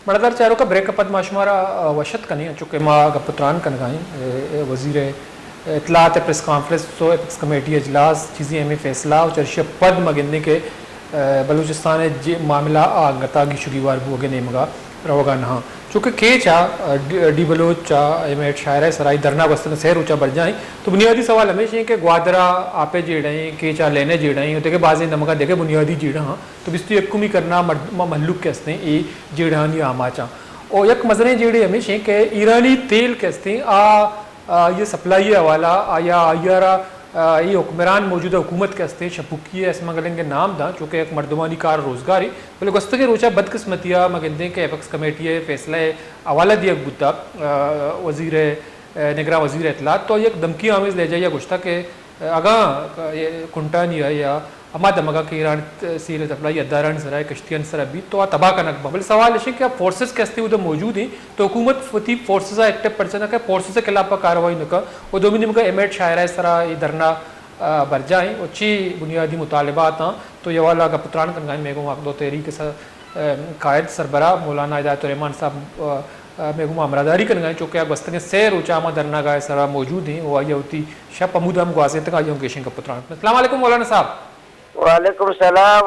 مڑدار چاروکاں، بریک ءَ پد ما شمارا، آ، وش اتک کنیں، انچو کہ ما گپ ءُ تران کنگا ایں، اے، اے، وزیر اطلاعات ءِ پریس کانفرنس ءُ ایپکس کمیٹی ءِ اجلاس، چیزے ہمے فیصلہ ءُ چرشی ءَ پد ما گندیں کہ، آ، بلوچستان ءِ جے معاملہ آ انگتا گیش ءُ گیوار بوگ ءِ نیمگا روگا نہ اَں۔ چونکہ کیچ ءَ، آ، ڈی، ڈی بلوچ ءَ ایم ایڈ شاعرہ ءِ سرا اے دھرنا گوستگیں سئے روچ ءَ برجاہ ایں، تو بنیادی سوال ہمیش ایں کہ گوادر ءَ آپ ءِ جیڑہ ایں، کیچ ءَ لین ءِ جیڑہ ایں، ءُ دگہ بازیں دمگاں دگہ بنیادی جیڑہ اَں۔ تو بیست ءُ یکمی کرنا مر، ما مھلوک کہ استیں، اے جیڑہانی آماچ اَں۔ او یک مزنیں جیڑے ہمیش ایں کہ ایرانی تیل کہ استیں، آ، آ، آئی ءِ سپلائی ءِ حوالہ، آ، یا آئی ءَ را، آ، اے حکمران، موجودہ حکومت کہ استیں، شپکی ءِ اسمگلنگ ءِ نام داں، چونکہ یک مردمانی کار ءُ روزگارے، بلے گوستگیں روچ ءَ بدقسمتی ءَ ما گندیں کہ ایپکس کمیٹی ءِ فیصلہ ءِ حوالہ دیگ بوتا، آ، وزیر ءِ، آ، نگراں وزیر اطلاعات تو یک دھمکی آمیز لہجہ ءَ گوشتا کہ اگاں کنٹانی ءَ یا ہما دمگاں کہ ایران ءِ تیل ءِ سپلائی ادارانی سرا، کشتیانی سرا بیت، تو آ تباہ کنگ باں۔ بلے سوال اش انت کہ آ فورسز کہ استیں اودا موجود ایں، تو حکومت وتی فورسز ءَ ایکٹیو پرچہ نہ کن، فورسز ءِ خلاف ءَ کارروائی نہ کن، ءُ دومی نیمگا ایم ایڈ شاعرہ ءِ سرا اے دھرنا، آ، برجاہ ایں، ءُ چی بنیادی مطالبات اَں، تو اے حوالہ ءَ گپ ءُ تران کنگا ایں۔ مئے گوما حق دو تحریک ءِ سر، آ، قائد سربراہ مولانا ہدایت الرحمان صاحب، آ، آ، مئے گوما ہمراہداری کنگا ایں، چونکہ آ گوستگیں سئے روچ ءَ ہما دھرناگاہ ءِ سرا موجود ایں، ءُ آئی ءَ وتی شپ ہمودا ہم گوازینتگ، آئی ءَ ہم گیشیں گپ ءُ تران۔ السلام علیکم مولانا صاحب۔ وعلیکم السلام۔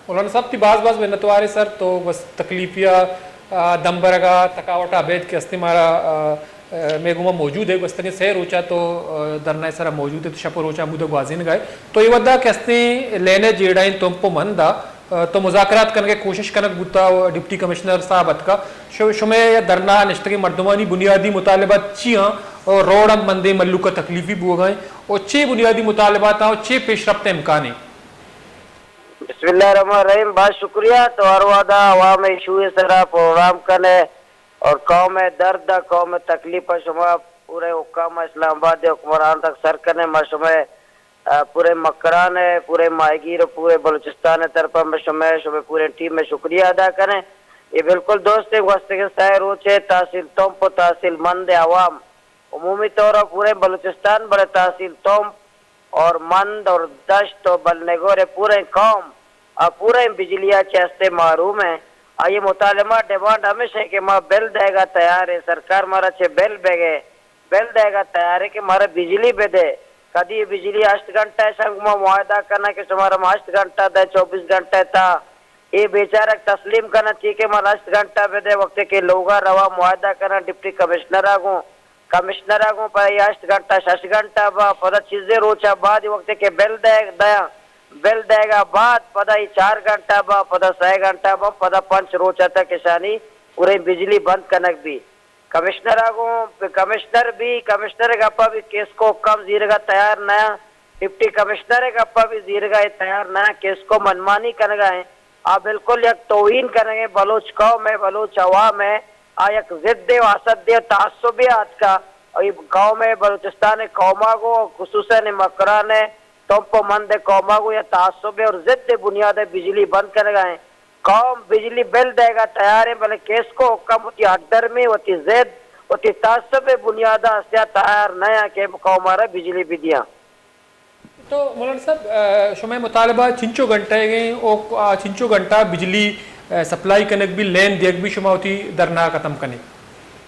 مولانا صاحب، تئی باز باز منتوار ایں سر، تو بس تکلیفی ءَ، آ، دم برگ ءَ، تھکاوٹ ءَ ابید کہ استیں مارا، آ، آ، مئے گوما موجود ئے، گوستگیں سئے روچ ءَ تو، آ، دھرنا ءِ سرا موجود ئے، تو شپ ءُ روچ ءَ ہمودا گوازینگ ءَ ئے۔ تو اے وھد ءَ کہ استیں لین ءِ جیڑہ ایں تمپ ءُ مند ءَ، آ، تو مذاکرات کنگ ءِ کوشش کنگ بوتا ءُ ڈپٹی کمشنر صاحب اتکا۔ شو-، شمئے یا دھرنا ءَ نشتگیں مردمانی بنیادی مطالبات چی آں؟ ءُ روڈ ءَ مندیں مھلوک ءَ تکلیفی بوگ ءَ ایں ءُ چے بنیادی مطالبات آں ءُ چے پیش رپت ءِ امکان ایں؟ بسم اللہ الرحمن الرحیم۔ باز شکریہ۔ تو ہر وھدا عوام ءِ ایشو ءِ سرا پروگرام کن ئے اور قوم ءِ درد ءَ، قوم ءِ تکلیف ءَ شما پورے حکام ءَ، اسلام آباد ءِ حکمران تک سر کن ئے۔ ما شمئے، آ، پورے مکران ءِ، پورے ماہیگیر ءُ پورے بلوچستان ءِ طرف ءَ ما شمئے، شمئے پورے ٹیم ءِ شکریہ ادا کن ئے۔ اے بالکل درست ایں، گوستگیں سئے روچ ءَ تحصیل تمپ ءُ تحصیل مند ءِ عوام عمومی طور ءَ پورے بلوچستان، بلے تحصیل تمپ اور مند اور دشت اور بل نگور ءِ پوریں قوم ءَ پوریں بجلی ءَ چہ استیں محروم ایں۔ آئی ءِ مطالبہ، ڈیمانڈ ہمیش ایں کہ ما بل دئیگ ءَ تیار ایں، سرکار مارا چہ بل بگے، بل دئیگ ءَ تیار ایں کہ مارا بجلی بدے۔ کدی بجلی ہشت گھنٹہ ءَ شنگ، ما معاہدہ کناں کہ شمارا ما ہشت گھنٹہ دئیں، چوبیس گھنٹہ ءِ تہا اے بیچارگ تسلیم کناں، چی کہ مارا ہشت گھنٹہ بدے، وقتے کہ لوگ ءَ رواں معاہدہ کناں ڈپٹی کمشنر ءَ گوں، کمشنر ءَ گوں، پدا اے ہشت گھنٹہ شش گھنٹہ باں، پدا چیزے روچ ءَ بعد وقتے کہ بل دئیگ، دیاں، بل دئیگ ءَ بعد پدا اے چار گھنٹہ باں، پدا سئے گھنٹہ باں، پدا پنچ روچ ءَ تک اشانی پوریں بجلی بند کنگ بی۔ کمشنر ءَ گوں، کمشنر بی، کمشنر ءِ گپ ءَ بی کیسکو حکام زیرگ ءَ تیار نہ اَں، ڈپٹی کمشنر ءِ گپ ءَ بی زیرگ ءَ تیار نہ اَں، کیسکو منمانی کنگ ءَ ایں۔ آ بالکل یک توہین کنگ ءَ بلوچ قوم ءِ، بلوچ عوام ءِ، آ یک ضد ءُ حسد ءُ تعصب ءَ اتکا۔ اے قوم ءِ، بلوچستان ءِ قوم ءَ گوں، خصوصاً مکران ءِ تمپ ءُ مند ءِ قوم ءَ گوں یک تعصب ءُ ضد ءِ بنیاد ءَ بجلی بند کنگ ءَ ایں۔ قوم بجلی بل دئیگ ءَ تیار ایں، بلے کیسکو حکام وتی ہٹ دھرمی، وتی ضد، وتی تعصب ءِ بنیاد ءَ استیا تیار نہ اَں کہ قوم ءَ را بجلی بدیاں۔ تو مولانا صاحب، آ، شمئے مطالبہ چنچو گھنٹہ ئیگ ایں؟ او، آ، چنچو گھنٹہ بجلی، آ، سپلائی کنگ بی، لین دیگ بی، شما وتی دھرنا ختم کن ئے؟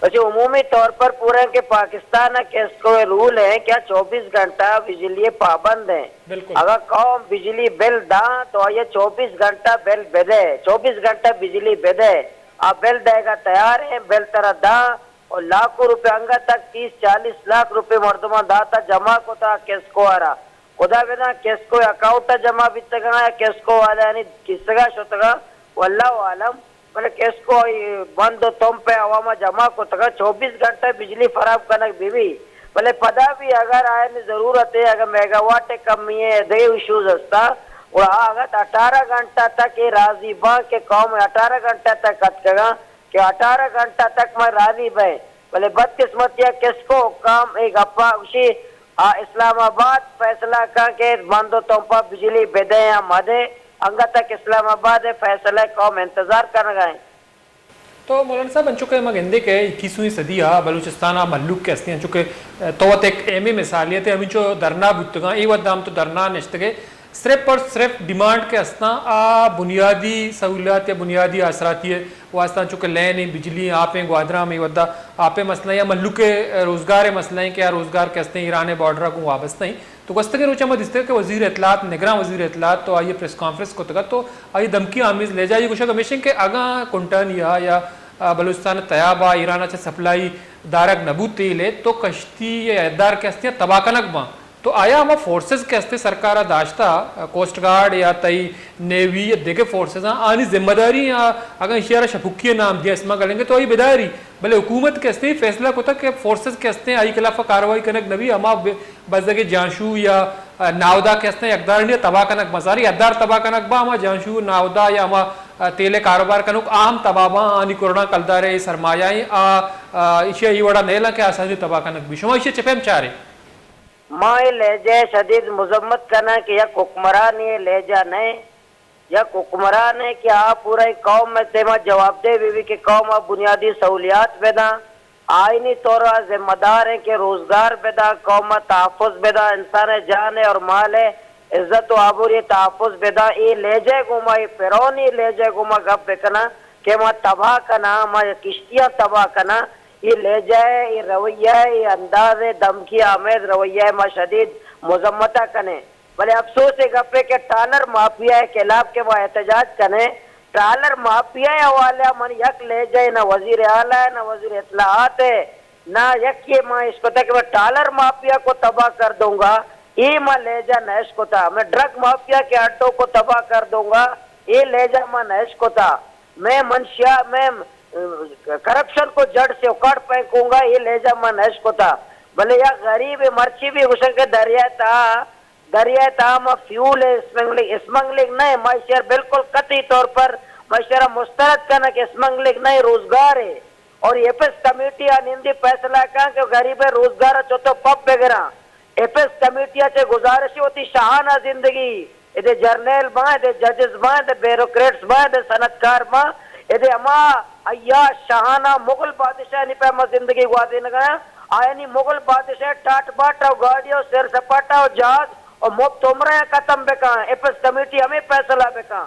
بچے، عمومی طور پر پورا کہ پاکستان ءَ کیسکو ءِ رول ایں کہ آ چوبیس گھنٹہ بجلی ءِ پابند ایں۔ بالکل۔ اگر قوم بجلی بل داں تو آئی ءَ چوبیس گھنٹہ بل بدے، چوبیس گھنٹہ بجلی بدے، آ بل دئیگ ءَ تیار ایں، بل ترا داں، ءُ لاکھوں روپے، انگت تک تیس چالیس لاکھ روپے مردماں داتا، جمع کتا کیسکو ءَ را۔ خدا بداں کیسکو ءِ اکاؤنٹ ءَ جمع بیتگاں یا کیسکو والانی کیسگ ءَ شتگاں، واللہ اعلم۔ بلے کیسکو ءَ بند ءُ تمپ ءَ عوام ءَ جمع کتگاں، چوبیس گھنٹہ بجلی فراہم کنگ بہ بی۔ بلے پدا بھی اگر آیانی ضرورت ایں، اگر میگا واٹ ءِ کمی ایں، دگہ ایشوز ہستاں، گڑا آ اگت اٹھارہ گھنٹہ تک اے راضی باں کہ قوم اٹھارہ گھنٹہ تک اتکگاں، کہ اٹھارہ گھنٹہ تک ما راضی بئیں، بلے بدقسمتی ءَ کیسکو حکام اے گپا گوشی، آ، اسلام آباد فیصلہ کن کہ بند ءُ تمپا بجلی بدے یا مدے، انگت تک اسلام آباد ءِ فیصلہ ءِ قوم انتظار کنگا ایں۔ تو مولانا صاحب، انچو کہ ما گندے کہ اکیسویں صدی ءَ بلوچستان ءَ مھلوک کہ ہستیں، انچو کہ تو وت ایک اہمیں مثالے ات، ہمینچو دھرنا بوتگاں، اے وھد ءَ ہم تو دھرنا نشتگے، صرف اور صرف ڈیمانڈ کہ استاں، آ بنیادی سہولیات یا بنیادی آسراتی ءِ واسطہ، چونکہ لین ایں، بجلی ایں، آپ ایں، گوادر ءَ ہمے وھد ءَ آپ ءِ مسئلہ ایں، یا مھلوک ءِ روزگار ءِ مسئلہ ایں کہ آ روزگار کہ استیں ایران ءِ بارڈر ءَ گوں وابستہ ایں۔ تو گوستگیں روچ ءَ ما دیستگ کہ وزیر اطلاعات، نگراں وزیر اطلاعات تو آئی ءَ پریس کانفرنس کتگ ات، تو آئی ءِ دھمکی آمیز لہجہ ءَ گوشگ ہمیش ایں کہ اگاں کنٹانی ءَ یا، آ، بلوچستان ءِ تیاب ءَ ایران ءَ چہ سپلائی دارگ نہ بوت تیل ءِ، تو کشتی یا یدار کہ استیں تباہ کنگ باں۔ تو آیا ہما فورسز کہ استیں سرکار ءَ داشتہ، کوسٹ گارڈ یا تئی نیوی یا دگہ فورسز آں، آنی ذمہ داری آں، اگاں ایشی ءَ را شپکی ءِ نام دیا اسمگلنگ ءِ تو آئی بداری، بلے حکومت کہ استیں فیصلہ کتگ کہ فورسز کہ استیں آئی خلاف ءَ کاروائی کنگ نہ بی، ہما ب-، بزگ ءِ جانشو یا، آ، ناودا کہ استیں یدار ءَ تباہ کنگ باں، ساری یدار تباہ کنگ باں، ہما جانشو ناودا یا ہما، آ، تیل ءِ کاروبار کنوک آ ہم تباہ باں، آنی کرڑاں کلدار ءِ سرمایہ ایں، آ، آ، ایشی ءَ اے وڑا نیلاں کہ آسانی تباہ کنگ بی۔ شما ایشی ءَ چہ پیم چارے؟ ما اے لہجہ ءِ شدید مذمت کناں کہ یک حکمرانے اے لہجہ نہ ایں، یک حکمرانے کہ آ پورا قوم ءِ دیما جوابدہ بہ بی کہ قوم ءَ بنیادی سہولیات بداں، آئینی طور ءَ ذمہ دار ایں کہ روزگار بداں، قوم ءَ تحفظ بداں، انسان ءِ جان ءِ اور مال ءِ عزت و آبرو ءِ تحفظ بداں۔ اے لہجہ ءِ گوما، اے فرعونی لہجہ ءِ گوما گپ بکناں کہ ما تباہ کناں، ما کشتیاں تباہ کناں، اے لہجہ ءِ، اے رویہ ءِ، اے انداز ءِ، دھمکی آمیز رویہ ءِ ما شدید مذمت ءَ کنیں۔ بلے افسوس ءِ گپے کہ ٹرالر مافیا ءِ خلاف کہ ما احتجاج کنیں، ٹرالر مافیا ءِ حوالہ ءَ من یک لہجہ ءَ نہ وزیر اعلیٰ ءَ، نہ وزیر اطلاعات ءَ، نہ یکے ما اشکتہ کہ میں ٹرالر مافیا کو تباہ کر دوں گا، اے ما لہجہ نہ اشکتہ۔ میں ڈرگ مافیا کے اڈوں کو تباہ کر دوں گا، اے لہجہ ما نہ اشکتہ۔ میں منشیا، میں، ا، کرپشن کو جڑ سے اکھاڑ پھینکوں گا، اے لہجہ ما نہ اشکتہ۔ بلے یک غریب مرچی بھی گوشن کہ دریا ءِ تہا، دریا ءِ تہا ما فیول ءِ اسمگلنگ، اسمگلنگ نہ ایں، ما ایشی ءَ را بالکل قطعی طور پر ما ایشی ءَ را مسترد کناں کہ اسمگلنگ نہ ایں، روزگار ایں۔ اور ایپس کمیٹی ءَ نندی فیصلہ کاں کہ غریب ءِ روزگار ءَ چتو پپ بگراں۔ ایپس کمیٹی ءَ چہ گزارش ایں وتی شاہانہ زندگی، ادے جرنیل باں، ادے ججز باں، ادے بیوروکریٹس باں، ادے صنعتکار باں، ادے ہما عیاش شاہانہ مغل بادشاہانی پیما زندگی گوازینگ ءَ آں، آیانی مغل بادشاہ ٹاٹ باٹ ءُ گاڑی ءُ سیر سپاٹہ ءُ جہاز ءُ مپت عمرہ ءَ ختم بکاں۔ ایپس کمیٹی ہمے فیصلہ بکاں۔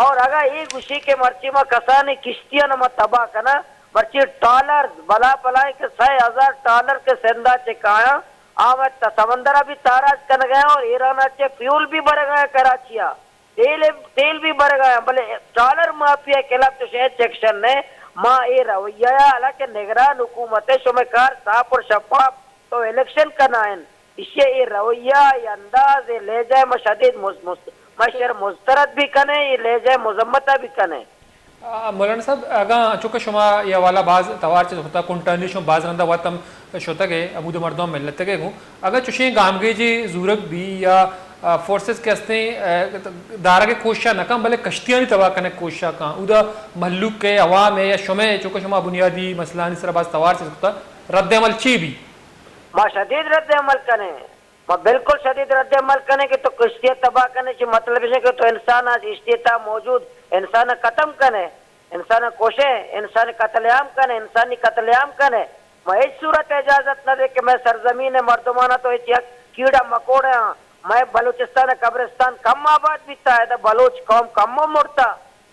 اور اگاں اے گوشی کہ مرچی ما کسانیں کشتیاں ما تباہ کناں، مرچی ٹرالرز بلا بلائیں کہ سئے ہزار ٹرالر کہ سندھ ءَ چہ کایاں، آ وت سمندر ءَ بھی تاراج کنگ ءَ ایں اور ایران ءَ چہ فیول بھی برگ ءَ ایں کراچی ءَ، تیل، تیل بھی برگ ءَ ایں، بلے ٹرالر مافیا ءِ خلاف چوش ہچ ایکشن نہ ایں۔ ما اے رویہ ءَ، حالانکہ نگران حکومت ءِ، شمئے کار صاف اور شفاف، تو الیکشن کنائین، ایشی ءِ اے رویہ، اے انداز، اے لہجہ ءَ ما شدید مز-، مز-، ما ایشی ءَ را مسترد بھی کنیں، اے لہجہ ءِ مذمت ءَ بھی کنیں۔ آ، مولانا صاحب، اگاں چونکہ شما اے حوالہ باز توار چیز کتا، کنٹانی شما باز رندا وت ہم شتگ ئے، ہمود ءِ مردم ملتگ ئے گوں، اگاں چوشیں گامگیجے زورگ بی یا، آ، فورسز کہ ہستیں، آ، دارگ ءِ کوشش ءَ نہ کن، بلے کشتیانی تباہ کنگ ءِ کوشش ءَ کن، اودا مھلوک ءِ، عوام ءِ یا شمئے، چونکہ شما بنیادی مسئلہانی سرا باز توار چیز کتا، رد عمل چی بی؟ ما شدید رد عمل کنیں، ما بالکل شدید رد عمل کنیں کہ تو کشتی ءَ تباہ کنئے، چی مطلب اش کہ تو انسان ءَ، اشتی ءِ تہا موجود انسان ءَ ختم کنئے، انسان ءَ کشئے، انسان ءِ قتل عام کنئے، انسانی قتل عام کنئے۔ ما ہچ صورت ءَ اجازت نہ دئیں کہ مئے سرزمین ءِ مردماناں تو ہچ یک کیڑا مکوڑا آں۔ مئے بلوچستان ءِ قبرستان کم آباد بیتا، ادا بلوچ قوم کمو مرتا۔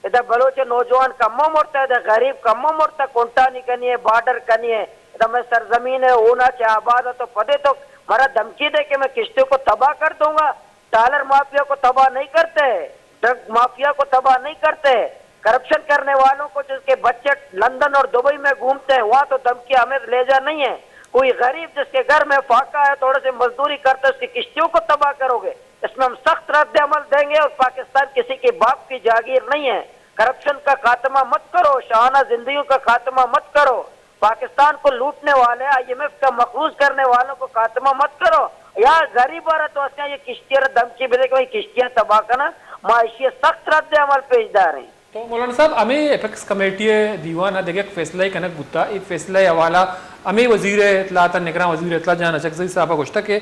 ادا بلوچ نوجوان کمو مرتا، ادا غریب کمو مرتا، کنٹانی کنی ہے، بارڈر کنی ہے۔ ادا مئے سرزمین ہے، اونا چہ آباد ہے، تو پدے تو مارا دھمکی دے کہ میں کشتیوں کو تباہ کر دوں گا، ٹرالر مافیا کو تباہ نہیں کرتے، ڈرگ مافیا کو تباہ نہیں کرتے، کرپشن کرنے والوں کو، جس کے بچے لندن اور دبئی میں گھومتے ہیں، وہاں تو دھمکی ہمیں لے جا نہیں ہے۔ کوئی غریب جس کے گھر میں فاقہ ہے، تھوڑے سے مزدوری کرتے، اس کی کشتیوں کو تباہ کرو گے۔ اس میں ہم سخت رد عمل دیں گے اور پاکستان کسی کے باپ کی جاگیر نہیں ہے۔ کرپشن کا خاتمہ مت کرو، شاہانہ زندگیوں کا خاتمہ مت کرو، پاکستان کو لوٹنے والے، آئی ایم ایف کا مقروض کرنے والوں کو خاتمہ مت کرو۔ یا غریب عورت واسطے یہ کشتی اور دھمکی ملے کہ بھائی کشتیاں تباہ کرنا، ما ایشی سخت رد عمل پیش داریں۔ تو مولانا صاحب، ہمے اپیکس کمیٹی ءِ دیوان ءَ دگہ یک فیصلہ کنگ بوتا، اے فیصلہ ءِ حوالہ ہمے وزیر اطلاعات ءَ، نگراں وزیر اطلاعات جان اچکزئی صاحب ءَ گوشتگ کہ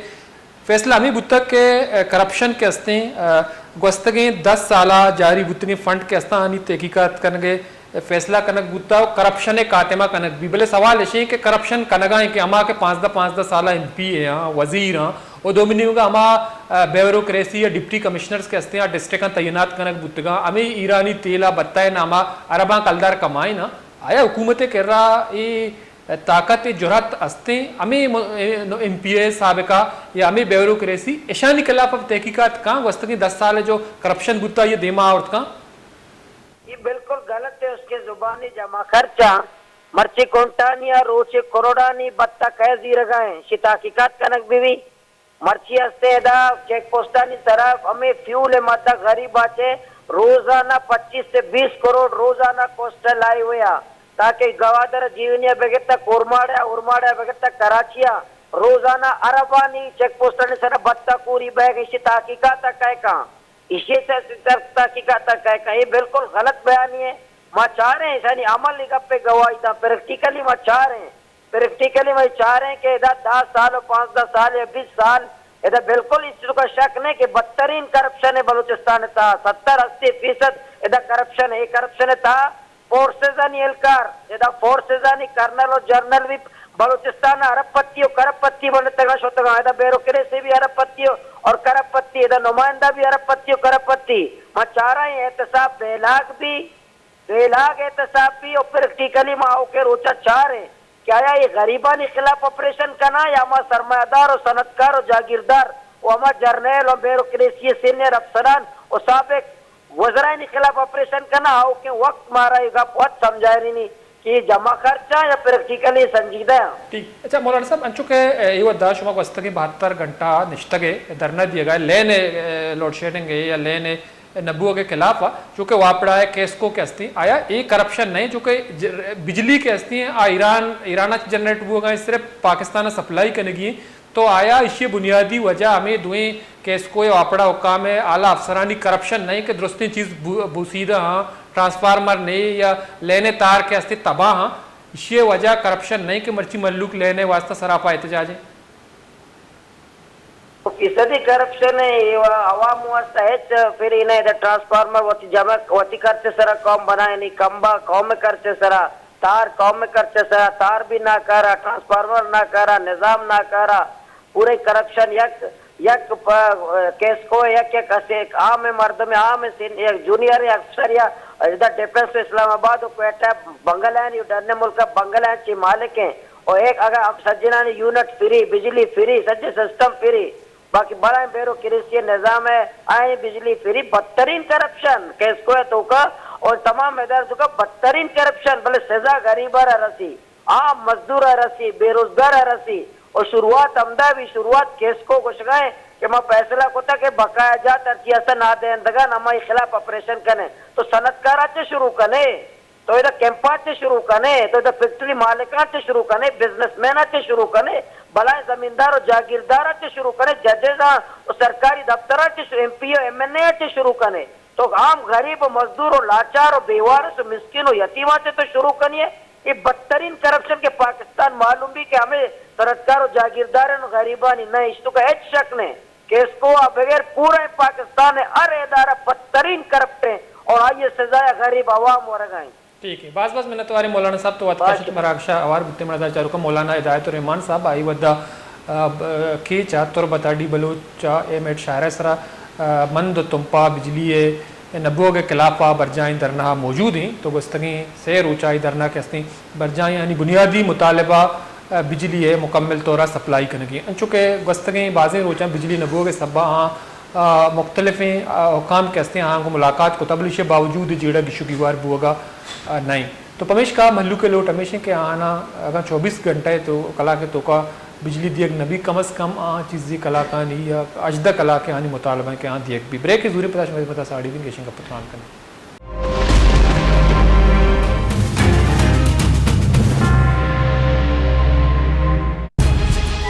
فیصلہ ہمے بوتگ کہ، ءَ، کرپشن کہ استیں، ءَ، گوستگیں دس سال ءَ جاری بوتگیں فنڈ کہ استاں، آنی تحقیقات کنگ ءِ فیصلہ کنگ بوتا و کرپشن ء خاتمہ کنگ بی، بلے سوال اش انت کہ کرپشن کنگا انت کہ ہما کہ پانزدہ پانزدہ سال ء ایم پی اے ہاں، وزیر ہاں، و دومی نیمگا ہما، ا، بیوروکریسی یا ڈپٹی کمشنرز کہ ہستیں آ ڈسٹرکٹاں تعینات کنگ بوتگاں، ہمے ایرانی تیل ء بتہ ء ناما ارباں کلدار کمائیناں، آیا حکومت ء کرا اے طاقت ء جرات ہستیں؟ ہمے م-، ایم پی اے سابقہ یا ہمے بیوروکریسی اشانی خلاف اب تحقیقات کاں، گوستگیں دس سال ء جو کرپشن بوتا یہ دیما آورت کاں؟ اے بالکل غلط ایں، اشکیں زبانی جمع خرچاں، مرچی کنٹانی ء روچے کروڑانی بتہ کئے زیرگا ایں، اشی تحقیقات کنگ بہ بی۔ مرچی ہستیں ادا چیک پوسٹانی سرا ہمے فیول ء مادہ غریب ء چہ روزانہ پچیس سے بیس کروڑ روزانہ کوسٹل ہائی وے ء تاکہ گوادر ء جیونی ء بگتا کورماڑ ء اورماڑ ء بگتا کراچی ء روزانہ اربانی چیک پوسٹانی سرا بتہ کوری بئیگ، اشی تحقیقات ء کئے کاں؟ ایشی ء چہ تحقیقات ء کئے کاں؟ اے بالکل غلط بیانی ہے۔ ما چاریں ایشانی عمل ء گپ ء گواہی داں، پریکٹیکلی ما چاریں، پریکٹیکلی ما چاریں کہ ادا دہ سال و پانزدہ سال یا بیس سال ادا بالکل اس چیز کا شک نہیں کہ بدترین کرپشن ہے بلوچستان ء تہا، ستر اسی فیصد ادا کرپشن ہے، کرپشن ء تہا فورسز آنی اہلکار، ادا فورسز آنی کرنل و جرنل بھی بلوچستان ء ارب پتی و کرب پتی بنتگاں شتگاں، ادا بیوروکریسی بھی ارب پتی و، اور کرب پتی، ادا نمائندہ بھی ارب پتی و کرب پتی۔ ما چاریں احتساب بیلاگ بھی، بیلاگ احتساب بھی، اور پریکٹیکلی ما اوکے روچا چاریں کہ آیا اے غریبانی خلاف آپریشن کناں یا ہما سرمایہ دار و صنعتکار و جاگیردار و ہما جرنیل و بیوروکریسی سینئر افسران و سابق وزرائنی خلاف آپریشن کناں؟ آؤکیں وقت مارا اے گپ وت سمجھائینی کہ اے جمع خرچاں یا پریکٹیکلی سنجیدہ آں۔ ٹھیک۔ اچھا مولانا صاحب، انچو کہ اے ودا شما گوستگیں بہتر گھنٹہ نشتگ ئے، دھرنا دیگ ء، لین ء لوڈ شیڈنگ ء یا لین ء نہ بوگ ء خلاف ء، چونکہ واپڈا ء کیسکو کہ ہستیں، آیا اے کرپشن نہ انت؟ چونکہ ج-، بجلی کہ ہستیں آ ایران، ایران ء جنریٹ بوگ ء، صرف پاکستان ء سپلائی کنگی انت، تو آیا ایشی بنیادی وجہ ہمے دوئیں کیسکو ء واپڈا حکام ء اعلی افسرانی کرپشن نہ انت کہ درستیں چیز بو-، بوسیدہ ہاں، ٹرانسفارمر نہ یا لین ء تار کہ ہستیں تباہ ہاں، ایشی وجہ کرپشن نہ انت کہ مرچی مھلوک لین ء واسطہ سراپا احتجاج انت؟ فیصدی کرپشن ہے، یہ عوام واسطہ ہچ فری نہیں۔ ادا ٹرانسفارمر وتی جمع، وتی خرچ سرا قوم بنائے نہیں، کمبا قوم خرچ سرا، تار قوم خرچ سرا، تار بھی ناکارہ، ٹرانسفارمر ناکارہ، نظام ناکارہ، پورے کرپشن۔ یک، یک پ-، کیسکو یک، یک اسے، یک عام مردم، عام سن-، یک جونیئر افسر یا ادا ڈیفنس اسلام آباد و کوئٹہ بنگلہ، ڈن ملک بنگلہ چی مالک ہیں۔ و ایک اگر سجنانی یونٹ فری، بجلی فری، سجے سسٹم فری، باقی بڑا بیوروکریسی نظام ہے، آئیں بجلی فری، بدترین کرپشن کیسکو ہے توکا، اور تمام ادارے توکا بدترین کرپشن، بلے سزا غریب را رسی، عام مزدور را رسی، بے روزگار را رسی۔ اور شروعات ہمدا بھی، شروعات کیسکو گوشگا ہے کہ ما فیصلہ کتا کہ بقایا جات ہرچی ہستا نادہندگان ہمائی خلاف آپریشن کنے، تو صنعتکار چے شروع کنے؟ تو ادا کیمپاں چہ شروع کنے، تو ادا فیکٹری مالکاں چہ شروع کنے، بزنس میناں چہ شروع کنے، بلائیں زمیندار و جاگیرداراں چہ شروع کنے، ججزاں و سرکاری دفتراں چہ شروع، ایم پی او، ایم این اے چہ شروع کنے۔ تو عام غریب و مزدور و لاچار و بیوارث و مسکین و یتیماں چہ تو شروع کنی ہے۔ یہ بدترین کرپشن کہ پاکستان معلوم بھی کہ ہمیں صنعتکار و جاگیردارن و غریبانی نہ، اشتو کا ہچ شک نہیں۔ کیسکو ء بغیر پورے پاکستان ء ہر ادارہ بدترین کرپٹ ہیں اور آئی ء سزا ء غریب عوام ورگا ہیں۔ ٹھیک ہے، باز باز منتوار ہیں مولانا صاحب، تو وت کشت مراگشا اوار بوتے۔ منا چاروکا مولانا ہدایت الرحمان صاحب آئی ودا، آ، ب-، کیچ ء تربت ء ڈی بلوچ ء ایم ایڈ شاعرہ سرا، آ، مند و تمپا بجلی ء نبوگ ء خلاف ء برجائیں دھرنا موجود ہیں۔ تو گوستگیں سے روچائی دھرنا کہ ہستیں برجائیں یعنی بنیادی مطالبہ، آ، بجلی ء مکمل طور ء سپلائی کنگی۔ انچو کہ گوستگیں بازیں روچاں بجلی نبوگ ء سبب ء آ، آ، مختلفیں، آ، حکام کہ ہستیں آہاں گوں ملاقات کتا، بلے ایشی باوجود جیڑہ گیش و گیوار بوگا، آ، نہ انت۔ تو پمیشکا مہلوک ء لوٹ ہمیش انت کہ آہانا اگاں چوبیس گھنٹہ ء تو کلاک ء توکا بجلی دیگ نہ بی، کم از کم آ چیزی کلاکانی یا ہژدہ کلاک آنی مطالبہ کہ آ دیگ بی۔ بریک زوریں پدا شمئے خدمتا ساڑی بیں، گیشیں گپ تران کنیں۔